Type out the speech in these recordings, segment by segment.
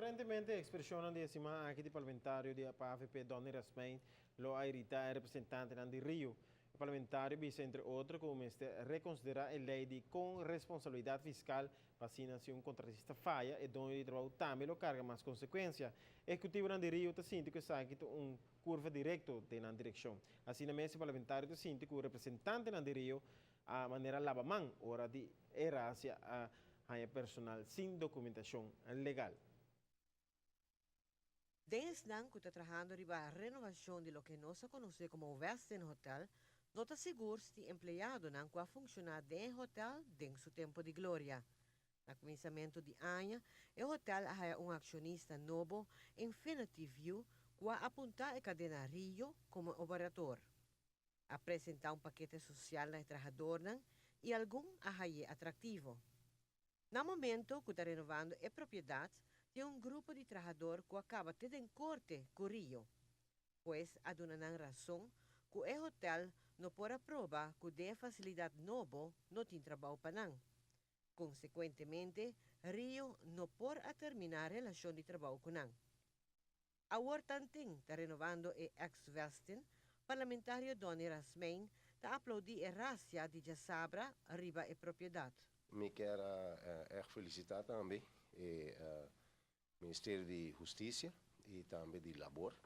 Aparentemente expresionnan di e siman aki di parlamentario di AVP Donny Rasmijn lo a irita e representantenan di Rio. E parlamentario a bisa entre otro cu mester reconsidera e ley di con responsabilidad fiscal pa asina si un contratista faya e doño di trabou tambe lo carga mas consecuencia. Ehecutivonan di Rio ta sinti cu esaki ta un curva directo den nan direccion. Asina mes e parlamentario ta sinti cu representantenan di Rio a manera laba man ora di e razzia a haña personal sin documentacion legal. Den esnan ku ta trahando riba renovashon di loke nos a konosé komo Westin Hotel, no ta sigur si tin empleadonan ku a funshoná den e hotel den su tempu di gloria. Na kuminsamentu di aña, e hotel a haya un akshonista nobo, Infinity View, ku a apuntá e kadena Rio komo operador. A presentá un pakete sosial na e trahadornan i algun a hay'é atraktivo. Na momento ku ta renovando e propiedat, tin un grupo di trahador ku a kaba te den korte ku Rio. Hues a duna nan rason ku e hotel no por a proba ku den e fasilidat nobo no tin trabou pa nan. Konsekuentemente, Rio no por a terminá relashon di trabou ku nan. Awor tanten ta renovando e ex Westin, parlamentario Donny Rasmijn ta aplaudí e razzia di djasabra riba e propiedat. Mi kier a erg felicita tambe e Ministerio di Husticia y tambe di Labor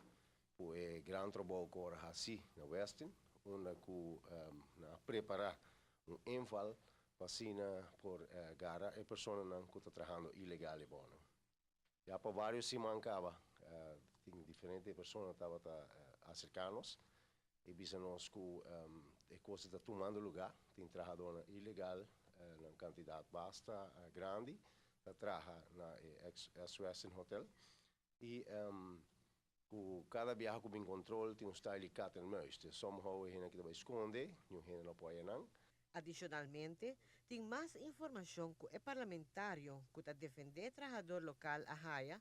cu e gran trabou cu ora haci na Westin, unda cu nan a prepara un inval pa asina por gara e personanan cu ta trahando ilegal e bonan. Ya pa varios siman caba tin diferente persona tabata acerca nos y bisa nos cu e cosa ta tumando lugar, tin trahadornan ilegal na un cantidad basta grandi ta traha na e ex Westin Hotel y cu cada biaha cu bin control tin un style di cat and mouse, dus somehow e hende aki ta bay sconde, niun hende no por haya nan. Adishonalmente, tin mas informashon ku e parlamentario ku ta defendé trahador lokal a haya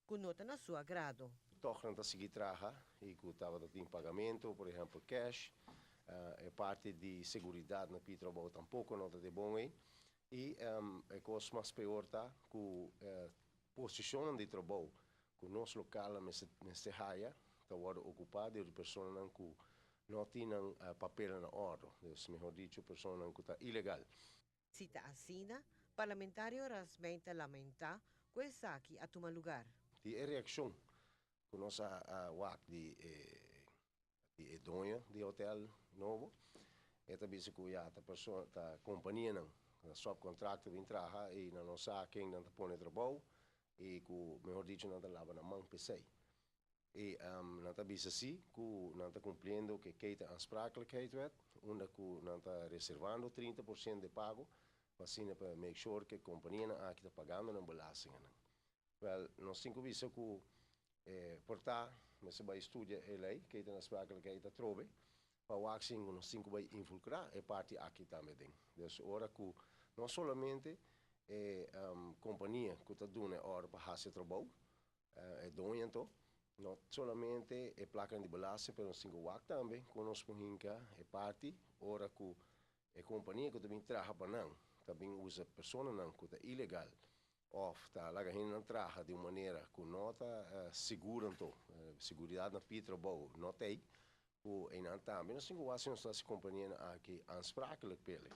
ku no ta na su agrado. Tòg nan ta sigui traha i ku tabata tin pagamentu, por ehèmpel kèsh. E parti di seguridat na pie trabou tampoko no ta de bon ei. I e kos mas peor ta ku posishonnan di trabou ku nos lokalnan mester haya ta wòrdu okupá dor di personanan ku no tin nan papelnan na òrdu, dus mehor dicho personanan ku ta ilegal. Si ta asina, parlamentario Rasmijn ta lamentá ku esaki a tuma lugar. Di e reakshon ku nos a wak di e doño di hotel nobo, e ta bisa ku ya ta persona ta kompanianan ta subcontractor bin traha i nan no sa ken nan ta pone trabou i ku mehor dicho nan ta laba nan man p'esei. I nan ta bisa si ku nan ta kumpliendo ku e ketenaansprakelijkheidwet, unda ku nan ta reservando 30% di pago pa asina pa make sure ku e kompanianan aki ta pagando nan belastinganan. Wèl, nos tin ku bisa ku e por ta mester bai studia e lei ketenaansprakelijkheid atrobe pa wak sin ku nos tin ku bai involukrá e parti aki tambe den. Dus ora ku no solamente e kompania ku ta duna e òrdu pa hasi e trabou, E doño anto, no solamente e placanan di belasting, pero nos tin cu wak tambe con nos por hinca e parti ora cu e compania cu ta bin traha pa nan ta bin usa personanan cu ta ilegal of ta laga hendenan traha di un manera cu no ta sigur anto, seguridad na pie trabou no ta ey, cu eynan tambe nos tin cu wak si nos ta haci companianan aki aansprakelijk p'ele.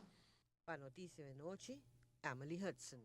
Pa Noticia de Nochi, Emily Hudson.